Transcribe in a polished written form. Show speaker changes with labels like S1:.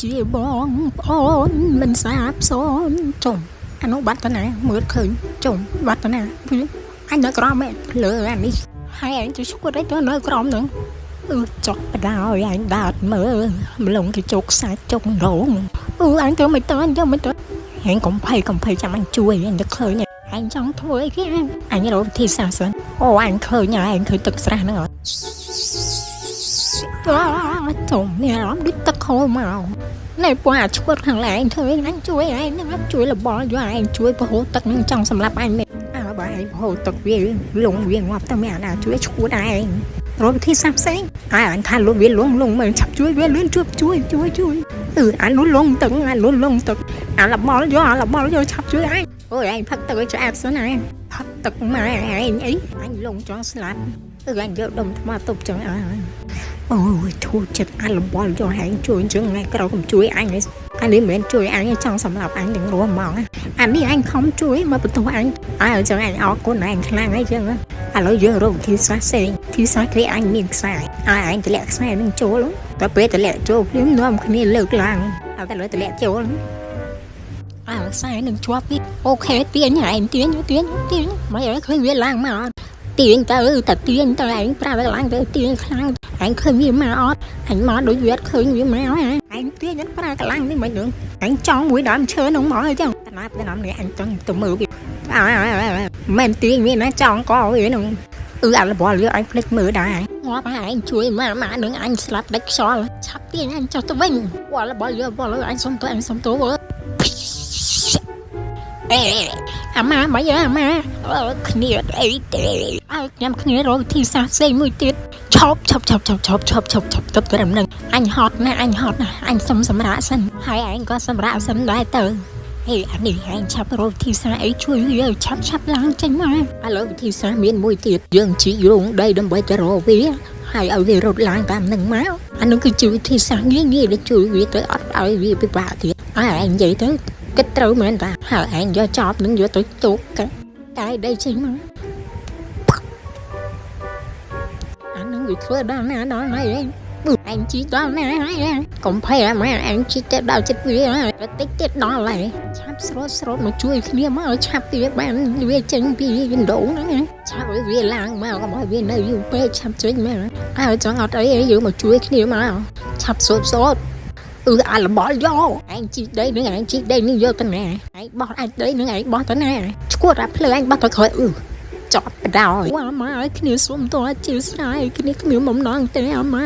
S1: ជាបងប្អូនមិនសាបសូន្យចុំអានោះបាត់ទៅណាមើលឃើញចុំបាត់ទៅណាវាអញនៅក្រោមឯងលើអានេះហើយឯងទៅឈួតអីទៅនៅក្រោមហ្នឹងអឺចុកបដ ாய் ឯងដាតមើលម្លងគេជោគខ្សែជុកដងអឺអញទៅមិនទៅអញទៅមិនទៅឯងកុំភ័យកុំភ័យចាំអញជួយអញទៅឃើញឯងចង់ធ្វើអីគេអញរកវិធីសាស្ត្រសិនអូអញឃើញហើយឯងឃើញទឹកស្រះហ្នឹងអត់ អាចំនេះអារម្មណ៍ដូចទឹកហូរមកណែពណ៌អាឈួតខាងឡើងធ្វើអញជួយឯងហ្នឹងជួយលបល់យកឯងជួយប្រហូរទឹកហ្នឹងចង់សម្លាប់អញមែនអើបើឯងប្រហូរទឹកវាលងវាងាប់ទៅមានអាណាជួយឈួតឯងរកវិធីសាស្ត្រផ្សេងអើអញថាលុវាលងលងមើលឆាប់ជួយវាលឿនជួយជួយជួយជួយអឺអានោះលងទឹកអានោះលងទឹកអាលបល់យកអាលបល់យកឆាប់ជួយឯងអូយឯងផឹកទឹកឲ្យឆ្អាតសិនឯងផឹកទឹកមកឯងអីអញលងចង់ស្លាប់អឺអញយកដុំថ្មទប់ចឹងអើ អូយធូរចិត្តអាលបល់យកហែងជួយអញ្ចឹងថ្ងៃក្រោយកុំជួយអញឯងអានេះមិនមែនជួយអញទេចង់សម្លាប់អញទាំងរស់ហ្មងណាអានេះអញខំជួយមកបន្ទោសអញអើអញ្ចឹងអញអរគុណឯងខ្លាំងអីចឹងណាឥឡូវយើងរកវិធីសាស្ត្រផ្សេងវិធីសាស្ត្រគេអញមានខ្សែឲ្យឯងតម្លាក់ខ្សែនឹងចូលតែពេលតម្លាក់ចូលភ្លាមនាំគ្នាលើកឡើងឲ្យតែលើតម្លាក់ចូលអើខ្សែនឹងជាប់វា OK ទាញឯងទាញទាញទាញមិនឲ្យឃើញវាឡើងមកអត់ទាញទៅតែទាញទៅឯងប្រើឡើងទៅទាញខ្លាំង ឯងឃើញវាមកអត់អញមកដូចវាអត់ឃើញវាមកហ៎ឯងទាញអត់ប្រើកម្លាំងនេះមិនដឹងឯងចង់មួយដើមឈើនោះមកអីចឹងតាណាប់តាណាប់នេះអញចង់ទៅមើលវាអើមិនទាញវាណាចង់កវានោះអឺអាលបលវាអញភ្លេចមើលដែរងាប់ហើយឯងជួយម៉ាម៉ានឹងអញស្លាប់ដាច់ខ្យល់ឆាប់ទាញអញចុះទៅវិញវល់បលយកវល់អញសុំទៅអញសុំទៅអេអាម៉ាមកយើអាម៉ាគ្នាអីទេអើខ្ញុំគ្នារកវិធីសាស្ត្រផ្សេងមួយទៀត ឈប់ឈប់ឈប់ឈប់ឈប់ឈប់ឈប់ឈប់ទៅត្រឹមនឹងអញហត់ណាស់អញហត់ណាស់អញសុំសម្រាកសិនហើយឯងក៏សម្រាកសិនដែរទៅហេអានេះឯងឆាប់រកវិធីសាស្ត្រអីជួយវាឲ្យឆាប់ឆាប់ឡើងចេញមកឥឡូវវិធីសាស្ត្រមានមួយទៀតយើងជីករោងដីដើម្បីទៅរកវាហើយឲ្យវារត់ឡើងតាមនឹងមកអានឹងគឺជាវិធីសាស្ត្រងាយងាយដែលជួយវាទៅអត់ឲ្យវាពិបាកទៀតហើយឯងនិយាយទៅគិតត្រូវមែនតាហើយឯងយកចប់នឹងយកទៅទុកតែដីចេញមក អានឹងវាធ្វើដល់ណាដល់ណីឯងបឺឯងជីដល់ណាហើយកុំភ័យអាម៉ាឯងជីទៅដល់ចិត្តវាហើយតិចទៀតដល់ហើយឆាប់ស្រូតស្រូតមកជួយគ្នាមកឲ្យឆាប់វាបានវាចេញពីវិណ្ដូងហ្នឹងឆាប់ឲ្យវាឡើងមកកុំឲ្យវានៅយូរពេកឆាប់ចេញមកហើយចង់អត់អីយើងមកជួយគ្នាមកឆាប់ស្រូតស្រូតអឺអាលបល់យកឯងជីដីនឹងឯងជីដីនឹងយកទៅណាឯងបោះអាចដីនឹងឯងបោះទៅណាឈួតអាភ្លើឯងបោះទៅក្រោយអឺ ចប់បដ ாய் វ៉ាម៉ាឲ្យគ្នាសុំតអជាស្រ័យគ្នាគ្មានបំណងទេអាម៉ា